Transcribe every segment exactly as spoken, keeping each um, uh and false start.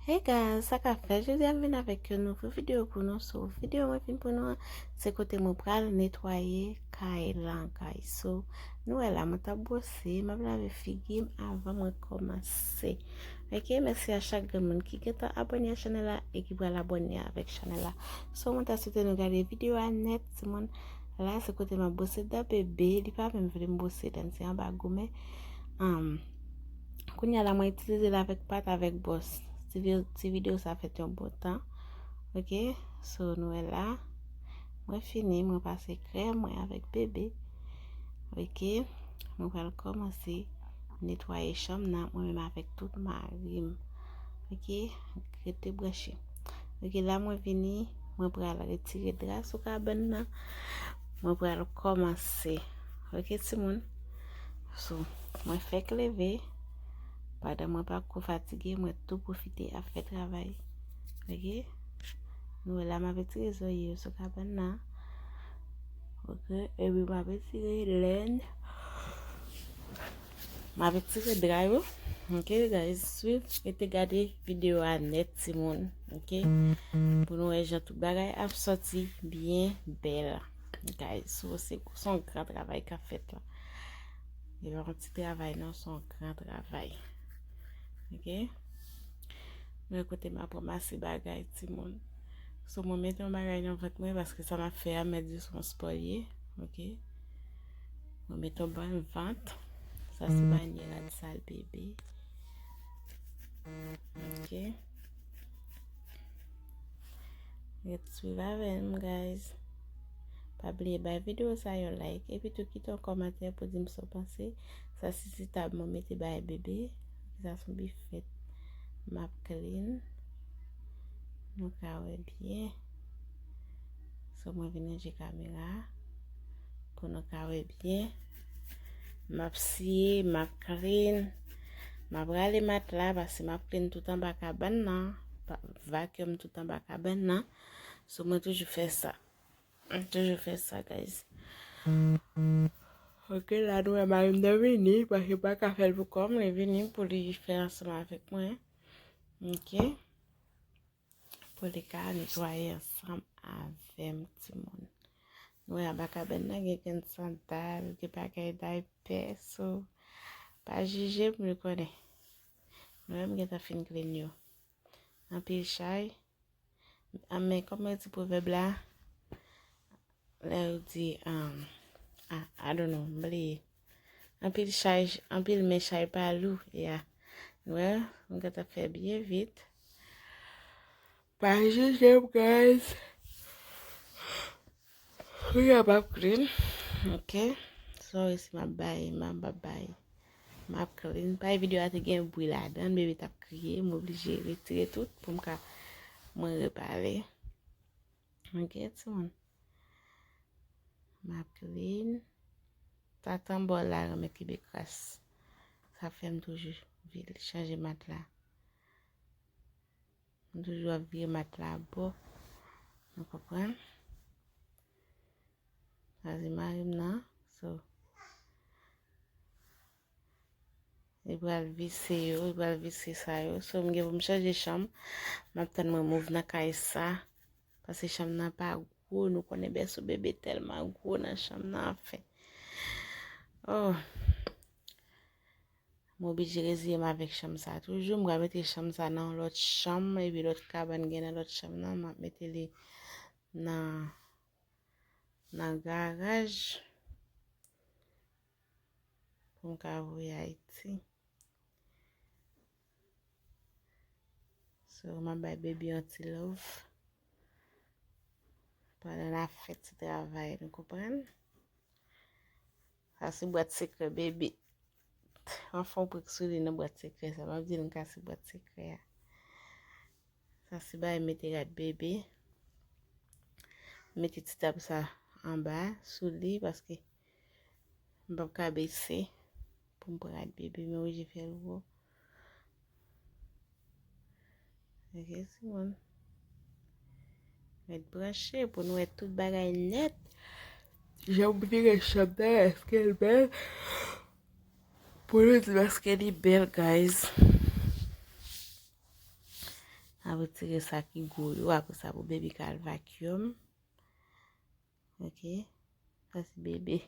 Hey guys, sa k ap fèt? Jodi a m vin avèk yon nouvo videyo pou nou. So, videyo mwen vin pou nou an, se kote mwen pral netwaye kay lan, guys. So, nou wè la, mwen t ap bwose, m ap lave figi m avan mwen kòmanse. Ok, mèsi a chak grenn moun ki gentan abòne a chanèl la e ki pral abòne avèk chanèl la. So, mwen ta swete nou gade videyo a nèt, timoun. La, se kote m ap bwose dan bebe, li pa menm vle m bwose dan, se anba goumen. Um, Kounye a la, mwen itilize l avèk pat, avèk bwòs. Ti vi-, ti videyo sa fèt yon bon tan. Ok, so nou wè la. Mwen fini, mwen pase krèm mwen avèk bebe. Ok, mwen pral kòmanse netwaye chanm nan, mwen menm avèk tout mari m. Ok, rete branche. Ok, la mwen vini, mwen pral retire dra sou kabann nan. Mwen pral kòmanse. Ok, timoun. So, mwen fèk leve. Pandan mwen pa ko fatige, mwen tou pwofite ap fè travay. Ok? Nou wè la, m ap retire zòrye yo sou kabann nan. Ok? Epi m ap retire lèn. M ap retire dra yo. Ok, guys, swiv, rete gade videyo a nèt, timoun. Ok? Pou nou wè jan tout bagay ap sòti byen bèl. Guys, so, se, se yon gran travay k ap fèt la. E pa yon ti travay non, se yon gran travay. Ok? Mwen kote m ap ranmase bagay, timoun. So, mwen mete yon bagay nan vant mwen, paske sa m ap fè a, m mèt di se yon spò l ye. Ok? Mwen mete yon bann vant. Sa se banyè rad sal bebe. Ok? Ret swiv avè m, guys. Pa bliye bay videyo sa yon like. Epi tou kite yon kòmantè pou di m sa w panse. Sa se ti tab mwen mete bay bebe. Sa se yon bifèt. M ap clean. Nou ka wè byen. So, mwen vin ranje kamera a pou nou ka wè byen. M ap siye, m ap clean. M ap rale matla paske m ap clean tout anba kabann nan. Pa-, vacuum tout anba kabann nan. So, mwen toujou fè sa. Mwen toujou fè sa, guys. Ok, la nou wè mari m nan vini, paske m pa ka fè l pou kò m, li vini pou li fè ansanm avèk mwen. Ok. Pou li ka netwaye ansanm avè m, timoun. Nou wè anba kabann nan gen grenn sandal, gen bagay daypè, so, pa jije m, nou konnen. Nou wè m gentan fin clean yo. Anpil chay. A, men kòman yo di pwovèb la? Lè yo di, um, ah, I don't know, m bliye. Anpil chay, anpil men chay pa lou, yeah. Nou wè, m gentan fè byen vit. Pa jije m, guys. Wi, m ap clean. Ok. Sorry si m ap bay, m ap, m ap bay. M ap clean. Paske videyo a te gen bri ladan l, bebe t ap kriye, m oblije retire tout pou m ka mwen repale. Ok, timoun. M ap clean. Sa tan bò la renmen kenbe kras. Sa fè m toujou vin chanje matla. M toujou ap vire matla bò. Nou konprann? Sa se mari m nan. So, li pral vise yo, li pral vise sa yo. So, m gen pou m chanje chanm. M ap tann mwen move nan kay sa. Paske chanm nan pa gwo, nou konnen bèso bebe tèlman gwo nan chanm nan, anfen. Oh. M oblije reziye m avèk chanm sa toujou. M pral mete chanm sa nan yon lòt chanm, epi lòt kabann gen nan lòt chanm nan, m ap mete li nan, nan garaj pou m ka voye Ayiti. So, m ap bay bebe yon ti love. Pandan n ap fè ti travay, nou konprann? Sa se bwat sekrè bebe. Anfen, w pran sou li nan bwat sekrè sa. M ap di nou ka se bwat sekrè a. Sa se bagay mete rad bebe. Mete ti tab sa anba sou li paske m p ap ka bese pou m pran rad bebe, men oblije fè l wo. Ok, timoun. Ret branche pou nou wè tout bagay nèt. Jan m vire chanm nan, èske l bèl? Pou nou di m èske li bèl, guys. Ap retire sa ki gwo yo, apre sa pou baby ka al vacuum. Ok. Sa se bebe.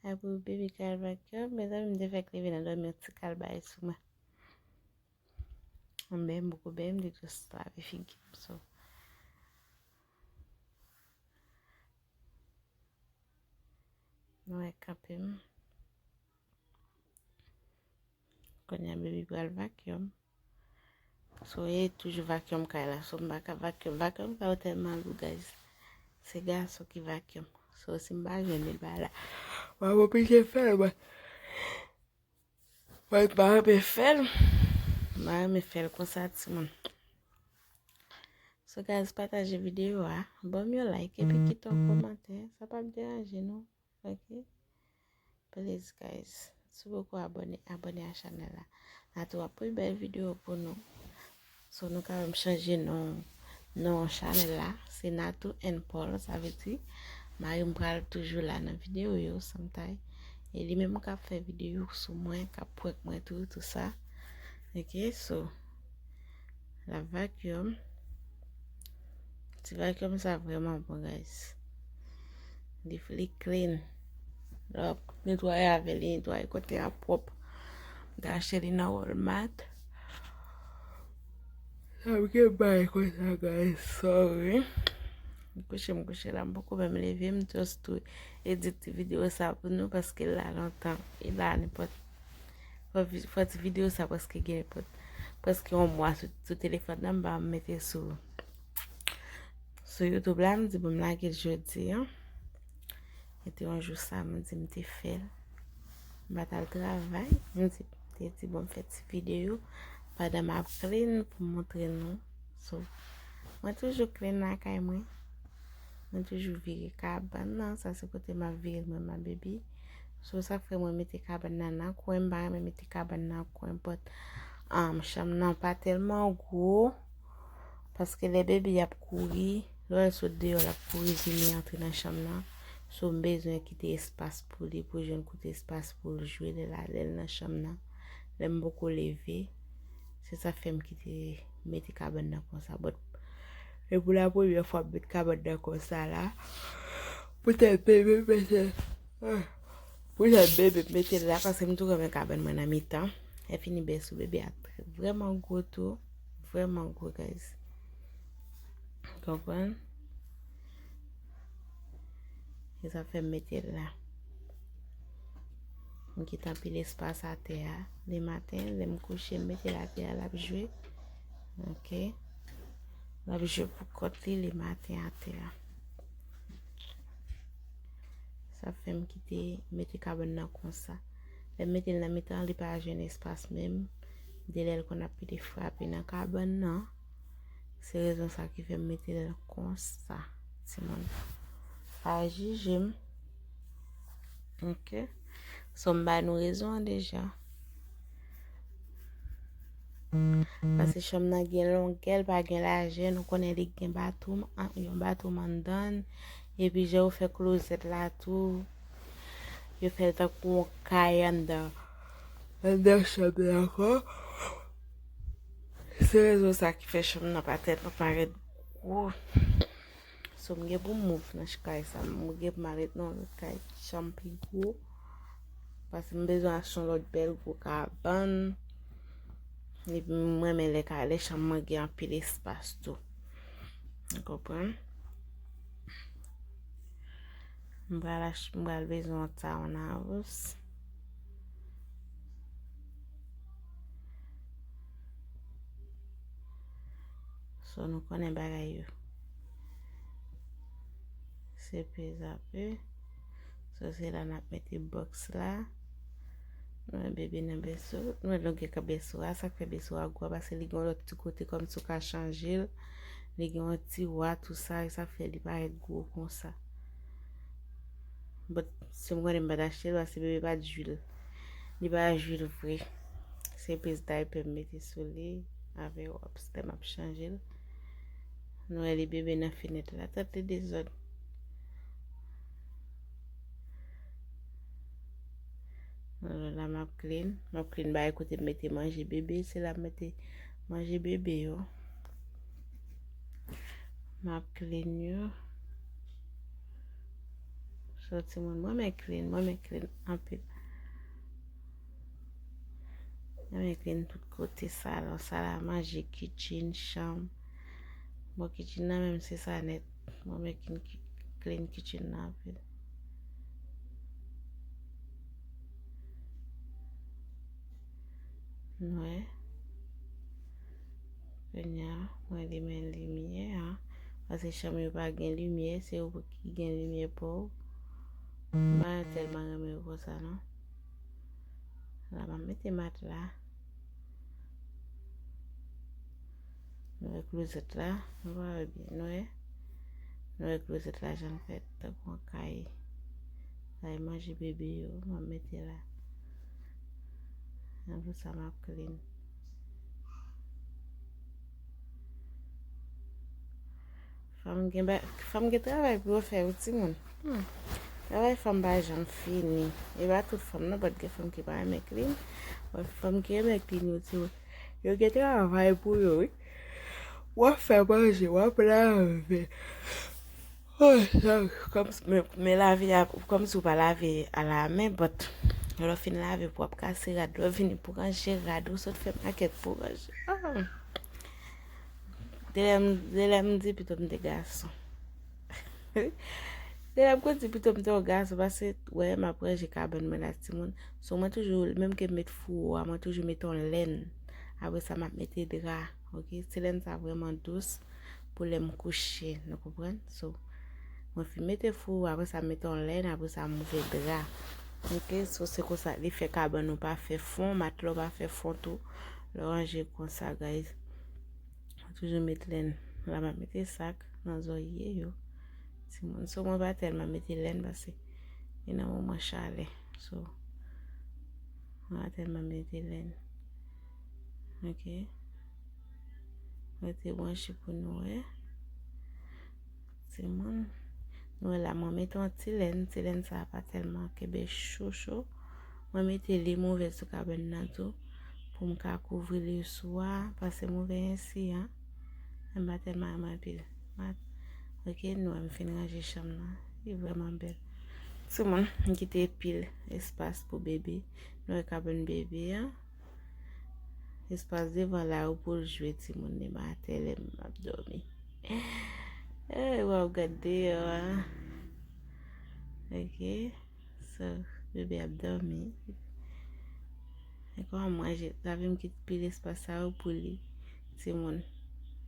Apre baby ka al vacuum, mezanmi, m te fèk leve nan dòmi, yon ti kal bay sou mwen. M benyen, m poko benyen, m te just lave figi m, so. Nou wè kanpe m. Kounye a baby pral vacuum. So, e toujou vacuum kay la. So, m pa ka vacuum. Vacuum kay yo tèlman lou, guys. Se gason ki vacuum. So, si m pa jwenn li, l pa la. Mwen oblije fè l, mwen. Mwen pa renmen fè l. Mwen renmen fè l konsa, timoun. So, guys, pataje videyo a. Ban m yon like, epi kite yon kòmantè. Sa p ap deranje nou. Ok? Please, guys. Si w poko abòne, abòne a chanèl la. Natou ap pran bèl videyo pou nou. So, nou ka menm chanje non, non chanèl la. Se Natou and Paul, sa vle di mari m pral toujou la nan videyo yo, sometime. E li menm k ap fè videyo sou mwen, k ap prank mwen tou, tou sa. Ok, so, la vacuum. Ti vacuum sa vrèman bon, guys. Li, li clean. Lè w ap netwaye avè li, netwaye kote a pwòp. M te achte li nan Walmart. Sa m gen bay konsa, guys. Sorry. M kouche, m kouche la, m poko menm leve, m just tou edit ti videyo sa pou nou, paske l la lontan. E la nenpòt. Fò vi-, fò ti videyo sa prèske gen nenpòt, prèske yon mwa sou, sou telefòn nan, m pa mete sou, sou YouTube la, m di bon, m lage l jodi a. E te yon jou samdi, m te fè l. M pa t al travay, m di, m te di bon, m fè ti videyo pandan m ap clean pou m montre nou. So, mwen toujou clean lakay mwen. Mwen toujou vire kabann nan. Sa se kote m ap vire mwen, ma baby. So, sa k fè mwen mete kabann nan nan kwen. M pa renmen mete kabann nan kwen, but, um, chanm nan pa tèlman gwo. Paske lè baby ap kouri, lè w sot deyò, l ap kouri vini antre nan chanm nan. So, m bezwen kite espas pou li, pou jwenn kote espas pou l jwe lè l, lè l nan chanm nan. Lè m poko leve, se sa fè m kite mete kabann nan konsa. But, e pou la premyè fwa m met kabann nan konsa la. Poutèt bebe mete, ah, poutèt bebe mete l la, paske m tou renmen kabann mwen nan mitan. Lè fini bèl sou bebe a, vrèman gwo tou. Vrèman gwo, guys. Konprann? E sa fè m mete l la. M kite anpil espas atè a. Lematen, lè m kouche, m mete l atè a, l ap jwe. Ok. L ap jwe pou kont li lematen atè a. Sa fè m kite, mete kabann nan konsa. Lè m mete l nan mitan, li pa jwenn espas menm. De lè l konn ap pile frape nan kabann nan. Se rezon sa ki fè m mete l konsa, timoun. Pa jije m. Ok. So, m ba nou rezon an deja. Paske chanm nan gen longè, l pa gen lajè. Nou konnen li gen batouman, yon batouman anndan. Epi jan yo fè klozèt la tou, yo fè l tankou yon kay anndan, anndan chanm nan ankò. Se rezon sa ki fè chanm nan pa tèlman parèt gwo. So, m gen pou m move nan kay sa, m gen pou m al ret nan lòt kay, chanm pi gwo. Paske m bezwen achte yon lòt bèl gwo kabann. Epi m renmen lè ka, lè chanm mwen gen anpil espas tou. Ou konprann? M pral ach-, m pral bezwen yon townhouse. So, nou konnen bagay yo. Se peze a pe. So, se la n ap mete box la. Nou wè bebe nan bèso. Nou wè longè ka bèso a. Sa k fè bèso a gwo a, paske li gen yon lòt ti kote kòmsi w ka chanje l. Li gen yon tiwa, tou sa, e sa fè li parèt gwo konsa. But, si m konnen m pa t achte l, paske bebe pa t jwi l. Li pa jwi l vre. Se pèse daypè m mete sou li. Avè w upstairs m ap chanje l. Nou wè li bebe nan fenèt la. Tande dezòd. Alò la m ap clean. M ap clean bay kote m mete manje bebe. Se la m mete Manje bebe yo. M ap clean yo. So, timoun, mwen renmen clean, mwen renmen clean anpil. Mwen renmen clean tout kote, salon, sal a manje, kitchen, chanm. Bon, kitchen nan menm se sa nèt. Mwen renmen clean ki-, clean kitchen nan anpil. Nou wè. Kounye a, mwen limen limyè a. Paske chanm yo pa gen limyè, se ou ki gen limyè pa w. M pa tèlman renmen yo konsa, non. La, m ap mete matla. Nou wè klozèt la, nou pa wè byen, nou wè. Nou wè klozèt la jan l fèt, tankou yon kay. Kay manje bebe yo, m ap mete la. Apre sa, m ap clean. Fanm gen ba-, fanm gen travay pou yo fè, wi, timoun. Hmm. Travay fanm pa janm fini. E pa tout fanm, non, but gen fanm ki pa renmen clean. But fanm ki renmen clean yo, timoun, yo gen travay pou yo, wi. W ap fè manje, w ap lave. Oh, sorry. Kòm, men, men lave a, kòmsi w pa lave a la men, but lè w fin lave pou w ap kase rad, lè w vini pou ranje rad, ou sot fè makèt pou ranje. Ah. Delè m, delè m di pito m te gason. Delè m konn di pito m te yon gason, paske, wè, m ap ranje kabann mwen la, timoun. So, mwen toujou, menm ke m met fouwo a, mwen toujou met yon lèn. Apre sa, m ap mete dra, oke? Ti lèn sa vrèman dous pou lè m kouche, nou konprann? So, mwen fin mete fouwo, apre sa, m mete yon lèn, apre sa, m ouvè dra. Oke? So, se konsa, li fè kabann ou pa fè fon, matla w pa fè fon tou. Lè w ranje konsa, guys. Mwen toujou met lèn. La, m ap mete sak nan zòrye yo. Timoun, so mwen pa tèlman mete lèn paske e nan moman chalè. So, mwen pa tèlman mete lèn. Oke. Rete branche pou nou wè. Timoun. Nou wè la, mwen mete yon ti lèn. Ti lèn sa a pa tèlman kenbe cho cho. Mwen mete lim ouvè sou kabann nan tou. Pou m ka kouvri li sou a. Paske m ouvè ensi a. M pa tèlman renmen anpil. Mat. Oke, nou wè m fin ranje chanm nan. Li vrèman bèl. Timoun, m kite pil espas pou bebe. Nou wè kabann bebe a. Espas devan la ou pou l jwe timoun li m atè lè m ap dòmi. Ey, waw, gad deyò a. Oke. So, bebe ap dòmi. E kòman manje, sa vin kit pil espas sa yo pou li. Timoun.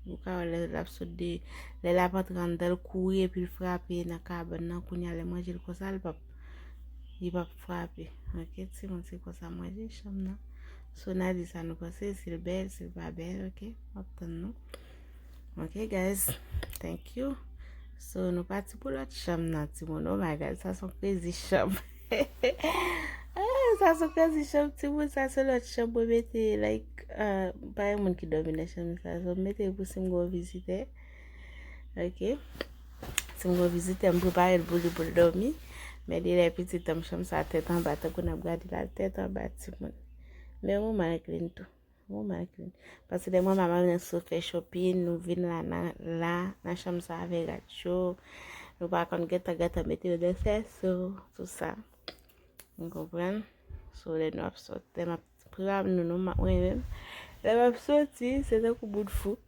Ou ka wè lè l ap sot de, lè l ap antre anndan l kouri epi l frape nan kabann nan, kounye a lè manje l konsa, l p ap, li p ap frape. Oke, timoun, se konsa manje chanm nan. So, n a di sa nou panse, si l bèl, si l pa bèl, oke? M ap tann nou. Oke, guys, thank you. So, nou pati pou lòt chanm nan, timoun. Oh my God, sa se yon crazy chanm. Ah, sa se yon crazy chanm, timoun. Sa se lòt chanm mwen mete, like, ah, pa gen moun ki dòmi nan chanm sa. So, m mete l pou si m gen yon vizitè. Oke. Si m gen yon vizitè, m prepare l pou li pou l dòmi. Men li lè pitit an m chanm sa tèt anba, tankou n ap gade la tèt anba, timoun. Men yon moman l clean tou. Bon, malgre. Paske lè mwen, manman, nou sot fè shopping, nou vin la, nan, la, nan chanm sa avè rad yo. Nou pa konn gentan, gentan mete yo nan sèso, tout sa. Nou konprann? So, lè nou ap sot, lè m ap prepare nou, nou, mwen menm. Lè m ap soti, se tankou moun fou.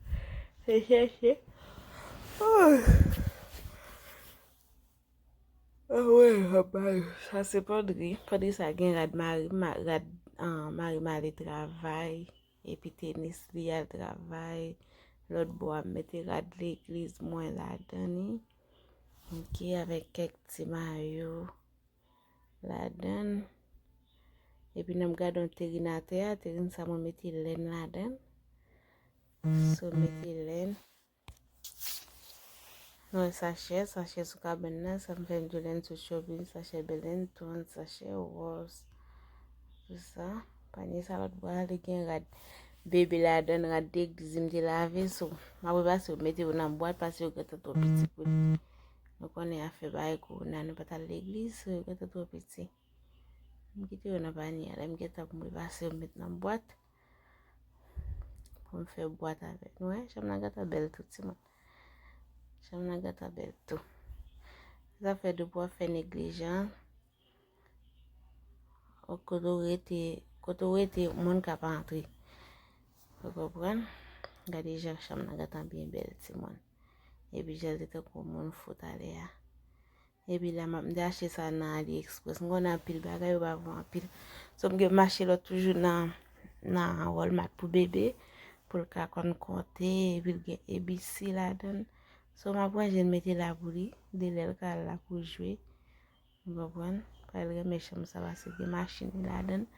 Se chèche. Oh. Ah, wè, sa se pandri. Pandri sa gen rad mari, ma-, rad, ah, mari m ale travay, epi tenis li al travay. Lòt bò a, m mete rad legliz mwen ladan li. Oke, avèk kèk ti mayo ladan. Epi nan m gade yon terin atè a, terin sa mwen mete lèn ladan. So, mete lèn. Nou wè sachè, sachè sou kabann nan, sa m fè m di w lèn sou shopping, sachè Bèlènton, sachè Ross, tout sa. Panye sa lòt bò a, li gen rad bebe ladan, rad legliz m te lave, so, m ap repase yo, mete yo nan bwat, paske yo gentan twò piti pou li. Nou konnen afè bagay kowona, nou pa t al legliz, so, yo gentan twò piti. M kite yo nan panye a, lè m gentan pou m repase yo, m met nan bwat. pou m fè bwat avèk. Nou wè, chanm nan gentan bèl tou, timoun. Chanm nan gentan bèl tou. Zafè de pou w ap fè neglijan. Kote w rete, kote w rete, moun ka pa antre. Ou konprann? Gade jan chanm nan gentan byen bèl, timoun. Epi jan l te tankou moun fou talè a. Epi la, m ap, m te achte sa nan AliExpress. M konnen anpil bagay, yo pa bon anpil. So, m gen mache lòt toujou nan, nan Walmart pou bebe, pou l ka konn konte, epi l gen A B C ladan l. So, m ap ranje l mete la pou li, de lè l ka al la pou jwe. Ou konprann? Paske l renmen chanm sa, paske gen machin li ladan l.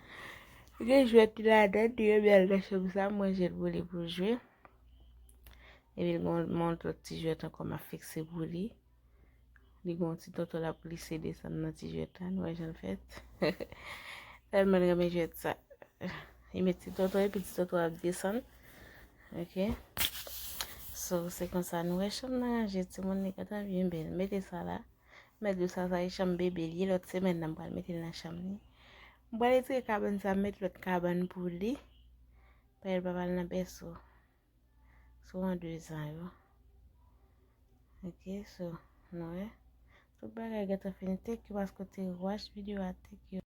Gen jwèt li ladan l, li renmen al nan chanm sa, m ranje l pou li pou l jwe. Epi l gen yon lòt ti jwèt ankò m ap fikse pou li. Li gen yon ti tonton l ap glise desann nan ti jwèt la, nou wè jan l fèt. Tèlman l renmen jwèt sa. Li met ti tonton epi ti tonton ap desann. Ok. So, se konsa nou wè chanm nan ranje, timoun, li gentan byen bèl. Mete sa la. Mèt di w sa, sa e chanm bebe li ye. Lòt semèn nan, m pral mete l nan chanm li. M pral retire kabann sa, m met lòt kabann pou li. Paske l pa pral nan bèso. Sou an de zan yo. Ok, so, nou wè. Tout bagay gentan fini. Thank you paske w te watch videyo a. Thank you.